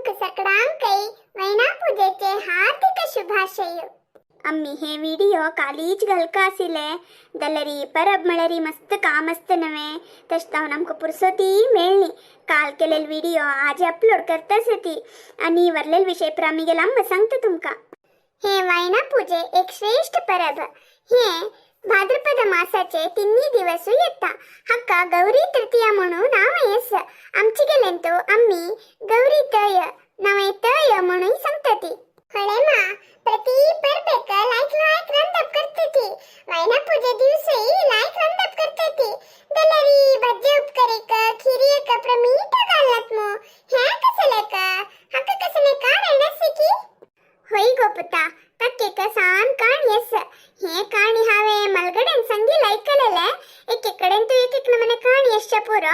तुमकां सकडांकय वैना पूजेचे हार्दिक शुभाशय. अम्मी हे विडियो कालीच घालका आशिल्ले जाल्यार परब म्हळ्यार मस्त काम आसता नवें तशें जावन आमकां पुरसोती मेळ्ळी. काल केलेले विडियो आज अपलोड करताच ती आनी वरलेले विशय पर आमी गेला अम्मा सांगता तुमकां. हे वैना पूजे एक श्रेष्ठ परब. हे भाद्रपद मासाचे तिन्ही दिवस येता. हाका गौरी तृतीया म्हणून नांव आसा. आमचे गेलेंतो आम्ही गौरी तय नवे तय म्हणून सांगता ती. हळेमा प्रति परबेक लायक लायक रंदप करता. वैना पूजे दिवसही लायक रंदप करता. दलरी भज्जे उपकरीक खिरियक प्रमीट घालत मू. हे कसलेक हाका कसले कारण आसा की? ಹೊಯ್ ಗೋಪುತ್ತ, ತಕ್ಕೆಕ ಸಾನ್ ಕಾಣಿ ಎಸ್. ಹೇ ಕಾಣಿ ಹಾವೆ ಮಲ್ಗಡೆನ್ ಸಂಗಿ ಲೈಕಲೆಲೆ ಏಕೆ ಕಡೆಂತು ಏಕೆಕ್ ನಮನೆ ಕಾಣಿ ಎಷ್ಟ ಪೂರ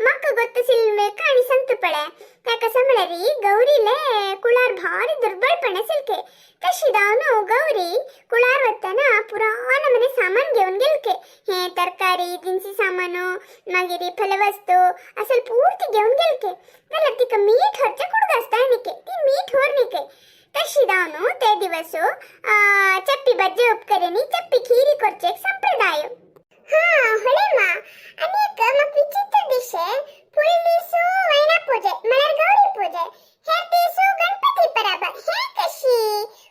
ಮಕ್ಕ ಗೊತ್ತು ಸಿಲ್ವೆ ಕಾಣಿ ಸಂತುಪಳೆ. ಯಾಕ ಸಮಳರಿ ಗೌರಿಲೆ ಕುಳಾರ್ ಭಾರಿ ದುರ್ಬಳಪಣೆ ಸಿಲ್ಕೆ. ತಶಿದಾವನು ಗೌರಿ ಕುಳಾರ್ ವತ್ತನ ಪುರಾಣ ಮನೆ ಸಾಮಾನ್ घेऊन गेलके. हे तरकारी दिनसी सामानु मागीर फलवस्तू असल पूर्ती घेऊन गेलके. जाल्यार तिका मीठ हरचे कुडगासता निके ती मीठ होर निके. तशी जावन ते दिवस चप्पी बज्जे उपकरणी चप्पी खीरी करचे एक संप्रदाय. हा ಹೊಳೆಮ್ಮ, ಅನೇಕ ಮಕ್ ವಿಚಿತ್ರ ದಿಶೆ. ಫುಲ್ ದಿಸು ವೈನಾ ಪೂಜೆ ಮಳರ್ ಗೌರಿ ಪೂಜೆ, ಹೆರ್ ದಿಸು ಗಣಪತಿ ಪರಬ. ಹೇ ಕಶಿ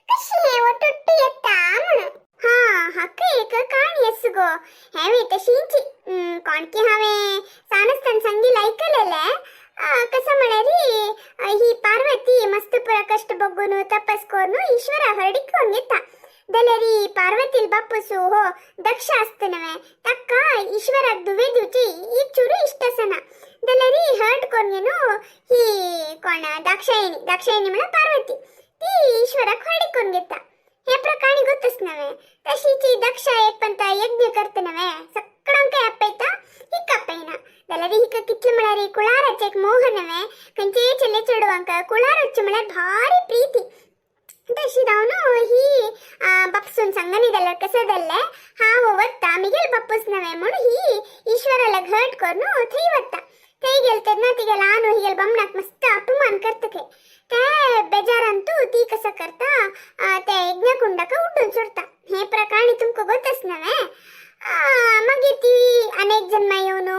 ಕಶಿ ಹೇ ಒಟ್ಟೊಟ್ಟು ಎತ್ತ ಮುಣು. हा हक्क एक काणी एसगो हेवे तशींची कोणकी हांवें सानस्तान संगी लायकलेले. कसा म्हळ्यार ही पार्वती मस्त पुरा कष्ट बग्गून तपस करून ईश्वरा हरडिकोन घेता. जाल्यार पार्वतील बापूसु हो दक्ष आसता नवे, ताका ईश्वराक दुवे दिवची एक चुरू इश्ट आसना. जाल्यार हर्ट करून घेवन ही कोण दाक्षायणी, दाक्षायणी म्हळ्यार पार्वती, ती ईश्वराक हरडिकोन घेता. हे प्रकाणी ಗೊತ್ತಸ್ ನವೆ. तशीची दक्ष एक पंत यज्ञ करता नवे, सगळ्यांक आपयता, हिका आपयना. जाल्यार हिका कितले म्हळ्यार कुळाराचें एक मोह नवे. खंयचेय चले चेडवांक कुळार वचचें म्हळ्यार भारी प्रीती. तशी जावन ही बापसून सांगनी जाल्यार कसं जाल्लें, हांव वता मिगेल बापूस नवे म्हूण ही ईश्वराला घट करून थंय वता. थंय गेल तेन्ना तिगे ल्हान हिगेल बमणाक मस्त अपमान करता खंय. ते बेजारांतू ती कसं करता, ते यज्ञकुंडाक उड्डून सोडता. हे प्रकाणी तुमकां गोतच नवे. मागीर ती अनेक जन्मा येवन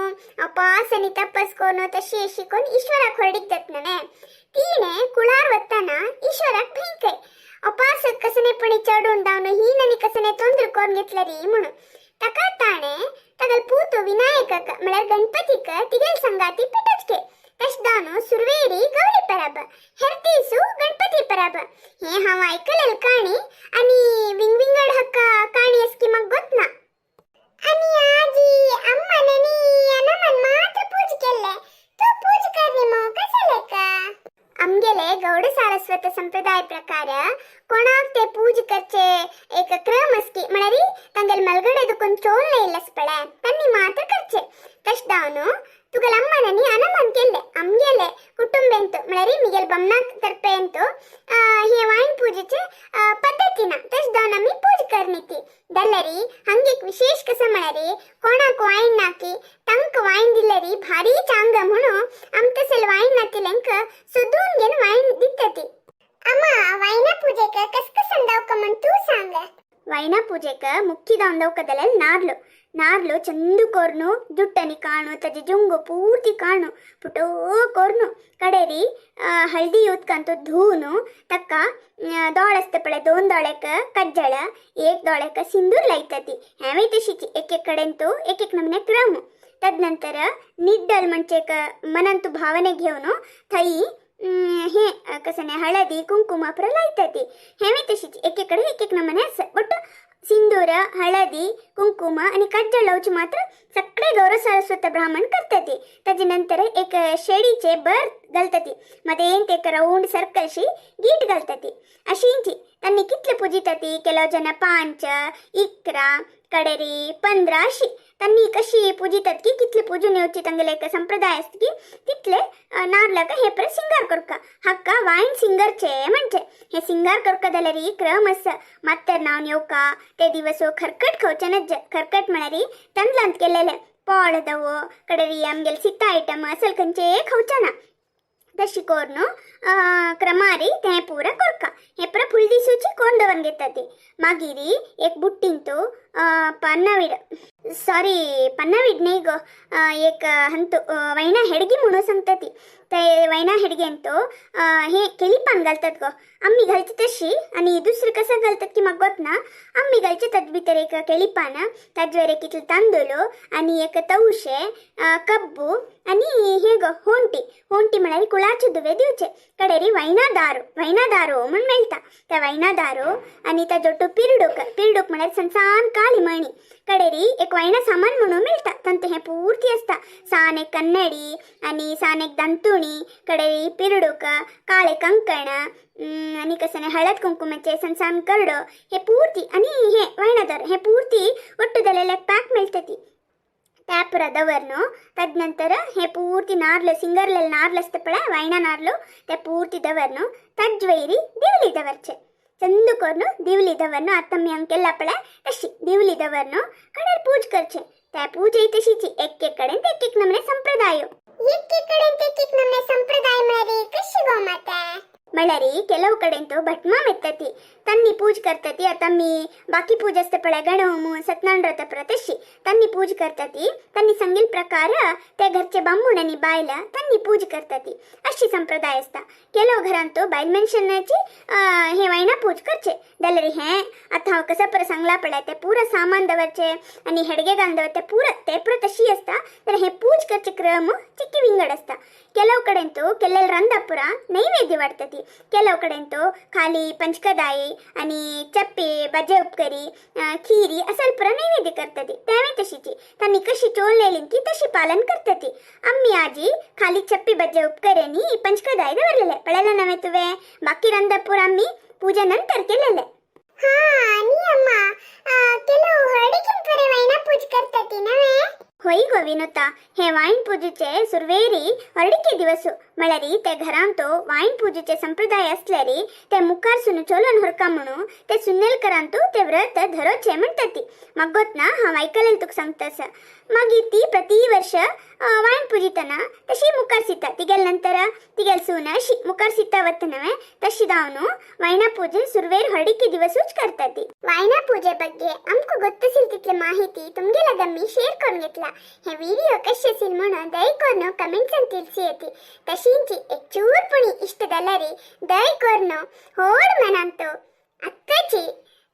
उपास आनी तपस करून तशी अशी करून ईश्वराक व्हडीक जात नवे. तिणे कुळार वताना ईश्वराक भंय उपास कसनेपणी चढून धावन ही ननी कसने तोंद्र करून घेतलं री म्हणून. ताका ताणे तागेल पूत विनायकक म्हळ्यार गणपतीक तिगेल संगाती पेटचके. तश जावन सुरवेरी गौरी परब, हेर दीसू गणपती परब. हे हांव आयकलेल काणी आनी विंगविंगड हक्का काणी असकी म्हाका गोत ना. आणि आजी अम्मननी अनमन मात्र पूज केले, तू पूज करनी मो कसलेक? आमगेले गौड सारस्वत संप्रदाय प्रकार कोणाक ते पूज करचे एक क्रम असकी. म्हळ्यार तांगेल मलगडे दुकून चोल इल्लस पळे तन्नी मात्र करचे. तश जावन तुगेल अम्मननी अनमन केल्ले. आमगेले कुटुंबेंतु म्हळ्यार मिगेल बमणाक तर्पेंतु हे वायन पूजेचे पद्दतीन तश जावन आमी पूज करनी ती. जाल्यारी हंगे एक विशेष कसं म्हळ्यार कोणाक वायन नाकी तांक वायन दिल्यारी भारी चांग म्हणून आम तसेल वायन नातिलेंक सुदून घेवन वायन दिता ती. अम्मा, वैना पूजेक कस कस म्हण तू सांग. ವೈನ ಪೂಜೆಕ ಮುಖ್ಯ ದಾಂದವಕದಲ್ಲ ನಾರ್ಲು. ನಾರ್ಲು ಚಂದು ಕೋರ್ನು, ಜುಟ್ಟನಿ ಕಾಣು, ತಜೆ ಜುಂಗು ಪೂರ್ತಿ ಕಾಣು, ಪುಟೋ ಕೋರ್ನು. ಕಡೇರಿ ಹಲ್ದಿ ಯೂತ್ಕಂತು ಧೂನು ತಕ್ಕ ದೋಳಸ್ತ ಪಳೆ ದೋನ್ ದೋಳೆಕ ಕಜ್ಜಳ, ಏಕ್ ದೋಳೆಕ ಸಿಂದೂರ್ ಲೈತತಿ. ಹ್ಯಾವೆ ತಶಿಚಿ ಏಕ್ ಏಕ್ ಕಡೆಂತು ಏಕ್ ಏಕ್ ನಮನೆ ಕ್ರಮ. तदनंतर निड्डल म्हणचे मनांतु भावने घेवन थंय हे कसने हळदी कुंकुम पुरा लायता ती. हेवे तशीच एक एक कडेन एक एक नमने आसा. बट सिंदूर हळदी कुंकुम आनी कज्जळ लावचे मात्र सगळे गौरव सारस्वत ब्राह्मण करता ती. ताजे नंतर एक शेडीचे बर घालता ती, मदेंत एक राऊंड सर्कल शी गीट घालता ती. अशींची तांणी कितले पुजिता ती. ಕೆಲವು ಜನ 5, 11, कडेरी 15 अशी तांणी कशी पुजितात की कितले पूजून येवची तांगेले एक संप्रदाय आसता की तितले नार्लाक हे पर सिंगार करका. हाका वायन सिंगरचे म्हणजे हे सिंगार करका जाल्यार क्रम आसा. मात्तर नावन येवका ते दिवस खरकट खावचे नज्ज. खरकट म्हळ्यार तांदळांत केलेले पोळदवो, कडेरी आमगेले सिता आयटम असल खंयचे खावचे ना. तशी कोरून क्रमारी तें पुरा कोरका. हें पुरा फुल दिसूची कोण दवरून घेता ती. मागीर एक बुट्टींतू पन्नावीड, सॉरी, पन्नावीड न्ही गो, एक हंतु वैना हेडगी म्हणून सांगता ती. ते वैना हेडगेंतू हे केलीपान घालतात गो. आम्ही घालची तशी आणि दुसरी कसं घालतात की म्हाका गोत ना. आम्ही घालचे ताज भितर एक केलीपान, ताजवर एक इतले तांदूळ आणि एक तवशे, कब्बू आणि हे गो होंटी. होंटी म्हळ्यार कुळाचे दुवे दिवचे. कडेरी वैना दारू, वैना दारू म्हण मेळटा त्या वैना दारू आणि ताजोटू पिरडूक. पिरडूक म्हळ्यार सनसान काळी मणी. कडेरी एक वैना सामान म्हणून मेळटा, तांतू हें पूर्ती आसता. सान एक कन्नडी आणि सान एक दंतुणी, कडेरी पिरडूक, काळे कंकण आणि कसं हळद कुंकुमाचे सण सान करडो, हे पूर्ती आणि हे वैनादार हे पूर्ती ಒಟ್ಟು ದಲೆಲ್ಲ ಪ್ಯಾಕ್ मेळटती. त्या पुरा दवरನು तदनंतर हे पूर्ತಿ नार्ल सिंगरलेले नार्ल आसता पळय, वैना नार्लो, ते पूर्ती दवरनु तज्वैरी दिवली दवरचे. चंद कोरनु दिवली दवरनु. आतां आमी हांगा केला पळय तशी दिवली दवरनु कडेर पूज करचे. त्या पूजय तशीची. एक एक कडेन एक एक नमने संप्रदाय. एक एक कडेन एक एक नमने संप्रदाय म्हळ्यार कशी गो माता? म्हळ्यार ಕೆಲವು ಕಡೆಂತು ಭಟ್ಮ ಮೆತ್ತತಿ ತನ್ನಿ ಪೂಜೆ ಕರ್ತತಿ. ತಮ್ಮಿ ಬಾಕಿ ಪೂಜೆ ಅಸ್ತ ಪಳೆ, ಗಣಹೋಮು, ಸತ್ಯನಾರಾಯಣ ವ್ರತ ಪ್ರತಶಿ ತನ್ನಿ ಪೂಜೆ करतती. तन्नी सांगिल प्रकार ते घरचे बामूण आणि बायला तन्नी पूज करतती, अशी संप्रदाय असता. ಕೆಲವು घरांत बायल मनशांची हे वैना पूज करचे. जाल्यार हें आतां हांव कसं पर सांगला पळय, ते पुरा सामान दवरचे आनी हेडगे घालून दवरचे, पुरा ते पुरा तशी आसता. तर हे पूज करचे क्रम चिक्की विंगड आसता. ಕೆಲವು ಕಡೆಂತು ಕೆಲ್ಲೆಲ್ ರಂದಪುರ ನೈವೇದ್ಯ वाडतती. ಕೆಲವು ಕಡೆಂತು खाली पंचकदाई आणि चप्पे बजे उपकरी, खिरी असल पुरा नैवेद्य करतती. तेवे तशीची तांणी कशी चोळलेली की तशी पालन करतती. आम्ही आजी खाली चप्पी बज्जे उपकऱ्यांनी पंचकदाई दवरलेले पळयला नव्हे तुवे. बाकी ರಂದಪುರ आम्ही पूजा नंतर केलेले. हा नी अम्मा, ಕೆಲವು हळदीकिंतवरे वैना पूज करतती नव्हे? होय गो विनुता, हे वायन पूजेचे सुरवेरी हरडिके दिवस. म्हळ्यार ते घरांत वायन पूजेचे संप्रदाय असल्यारी ते मुखार सुन चोलोन हरका म्हणून ते सुन्नेलकरांतू ते व्रत धरोचे म्हणतात ती. मागोत ना, हांव आयकलें तुका सांगतास. मागीर ती प्रति वर्ष वायन पुजितना तशी मुखार सिता, तिगेल नंतर तिगेल सून अशी मुखार सिता वत नव्हे. तशी जावन वैना पूजे सुरवेर हरडिके दिवसूच करतात ती. वायना पूजे ಬಗ್ಗೆ आमकां ಗೊತ್ತಿಸಿಲ್ तितले माहिती तुमगेला आम्ही शेअर करून घेतला. हे व्हिडिओ कशे असेल म्हणून दय करून कमेंट्सान ತಿಳಿಸಿ येते. तशींची एक चूरपणी इष्ट जाल्यार दय करून होड मनांतो आत्ताची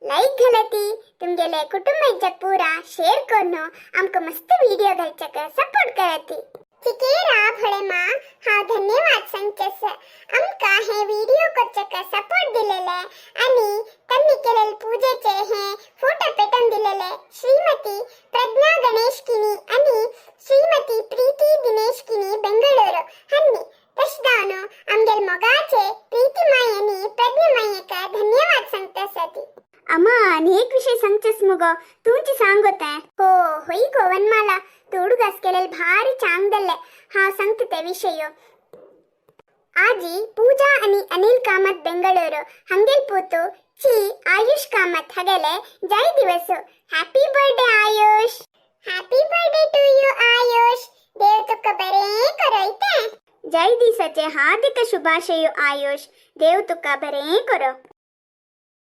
लाईक घालती, तुमगेले कुटुंबाच्या पुरा शेअर करून आमकां मस्त व्हिडिओ घालच्याक सपोर्ट करती. चिकेरा भोळे मा हांव धन्यवाद सांगचेस आमकां हे व्हिडिओ करच्याक सपोर्ट दिलेले आणि त्यांनी केलेले पूजेचे हे फोटो पेटून दिलेले श्रीमती प्रज्ञा गणेश किणी आणि श्रीमती प्रीती दिनेश किणी, बेंगळूರು हन्नी. तशें आमगेले मोगाचे प्रीती माई आणि प्रज्ञा माईक धन्यवाद सांगतासाठी. अम्मा, आणि एक विषय सांगचेस मुगो, तुमची सांगोत. हो, होय गो वनमाला, तोडूगास केलेले भारी चांगदल्ले. हांव सांगता ते विषय. आजी पूजा आणि अनिल कामत, बेंगळूರು हंगेल पूತು ಚಿ ಆಯುಷ್ ಕಾಮತ್ ಹಗಲೆ ಜೈ ದಿವಸ. Happy birthday Ayush. Happy birthday to you Ayush. देव तुका बरें करो. जय दिसाचे हार्दिक शुभाशय आयुष. देव तुका बरें करो.